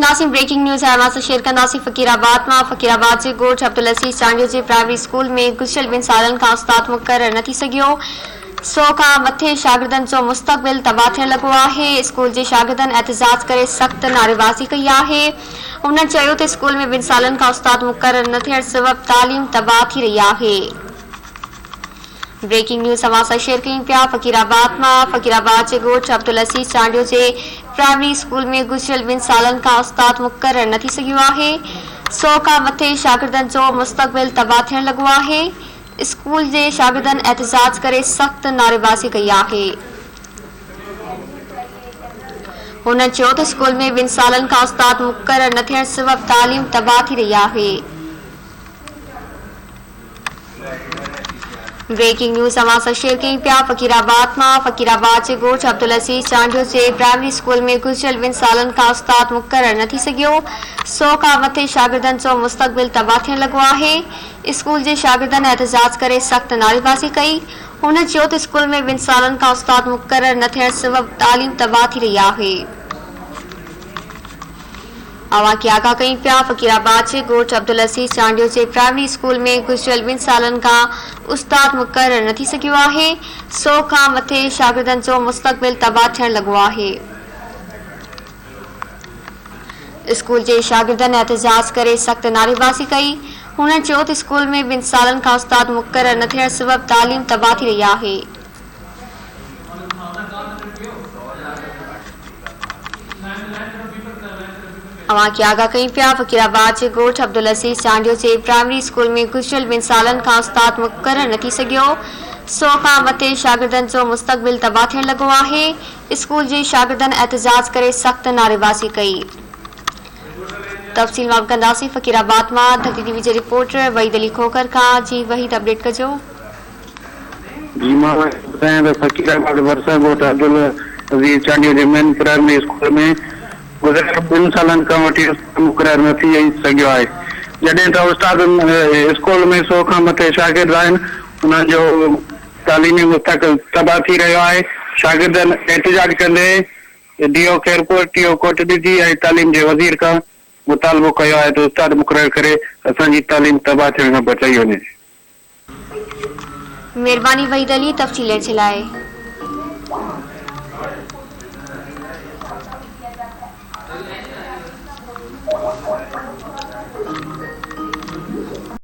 ناظرين breaking news اوهان سان شيئر ڪنداسين فقير آباد مان فقير آباد جي ڳوٺ عبدالعزيز چانڊيو جي پرائمري اسڪول ۾ گذريل ٻن سالن کان استاد مقرر نه ٿي سگهيو سو کان مٿي شاگردن جو مستقبل تباهه ٿيڻ لڳو آهي اسڪول جي شاگردن احتجاج ڪري سخت نعريبازي ڪئي آهي انهن چيو ته اسڪول ۾ ٻن سالن کان استاد مقرر نه ٿيڻ سبب تعليم تباهه ٿي رهي آهي. بريڪنگ نيوز اوهان سان شيئر ڪيون پيا فقير آباد مان فقير آباد جي ڳوٺ عبدالعزيز چانڊيو جي پرائمري اسڪول ۾ گذريل ٻن سالن کان استاد مقرر نه ٿي سگهيو آهي سو کان مٿي شاگردن جو مستقبل تباهه ٿيڻ لڳو آهي اسڪول جي شاگردن احتجاج ڪري سخت نعريبازي ڪئي آهي هنن چيو ته اسڪول ۾ ٻن سالن کان استاد مقرر نه ٿيڻ سبب تعليم تباهه ٿي رهي آهي. بريڪنگ نيوز اوهان سان شيئر ڪيون پيا فقير آباد مان فقير آباد جي ڳوٺ عبدالعزيز چانڊيو جي پرائمري اسڪول ۾ گذريل ٻن سالن کان استاد مقرر نه ٿي سگهيو سو کان مٿي شاگردن جو مستقبل تباهه ٿيڻ لڳو آهي اسڪول جي شاگردن احتجاج ڪري سخت نعريبازي ڪئي هن چيو ته اسڪول ۾ ٻن سالن کان استاد مقرر نه ٿيڻ سبب تعليم تباهه ٿي رهي آهي. اوهان کي آگاهه ڪيون پيا فقير آباد جي ڳوٺ عبدالعزيز چانڊيو جي پرائمري اسڪول ۾ گذريل ٻن سالن کان استاد مقرر نه ٿي سگهيو آهي سو کان مٿي شاگردن جو مستقبل تباهه ٿيڻ لڳو آهي اسڪول جي شاگردن احتجاج ڪري سخت نعريبازي ڪئي هنن چيو ته اسڪول ۾ ٻن سالن کان استاد مقرر نه ٿيڻ سبب تعليم تباهه ٿي رهي آهي. اوهان کي آگاهه ڪيون پيا فقير آباد جي ڳوٺ عبدالعزيز چانڊيو جي پرائمري اسڪول ۾ گذريل ٻن سالن کان استاد مقرر نه ٿي سگهيو سو کان مٿي شاگردن جو مستقبل تباهه ٿيڻ لڳو آهي اسڪول جي شاگردن احتجاج ڪري سخت نعريبازي ڪئي تفصيل معلوم ڪنداسين فقير آباد مان ڌرتي ٽي وي جي رپورٽر وحيد علي کوکر کان جي وحيد اپڊيٽ ڪجو. جي مان ٻڌايان ته فقير آباد ڀرسان ڳوٺ عبدالعزيز چانڊيو جي مين پرائمري اسڪول ۾ گذريل ٻن سالن کان وٺي استاد مقرر نه ٿي سگهيو آهي جڏهن ته استاد اسڪول ۾ سو کان مٿي شاگرد آهن انهن جو تعليمي مستقل تباهه ٿي رهيو آهي شاگردن احتجاج ڪندي D O Khairpur T O Kotdiji ۽ تعليم جي وزير کان مطالبو ڪيو آهي ته استاد مقرر ڪري اسان جي تعليم تباهه ٿيڻ کان بچائي وڃي. مھرباني وحيد علي تفصيل ڏيڻ جي لاء.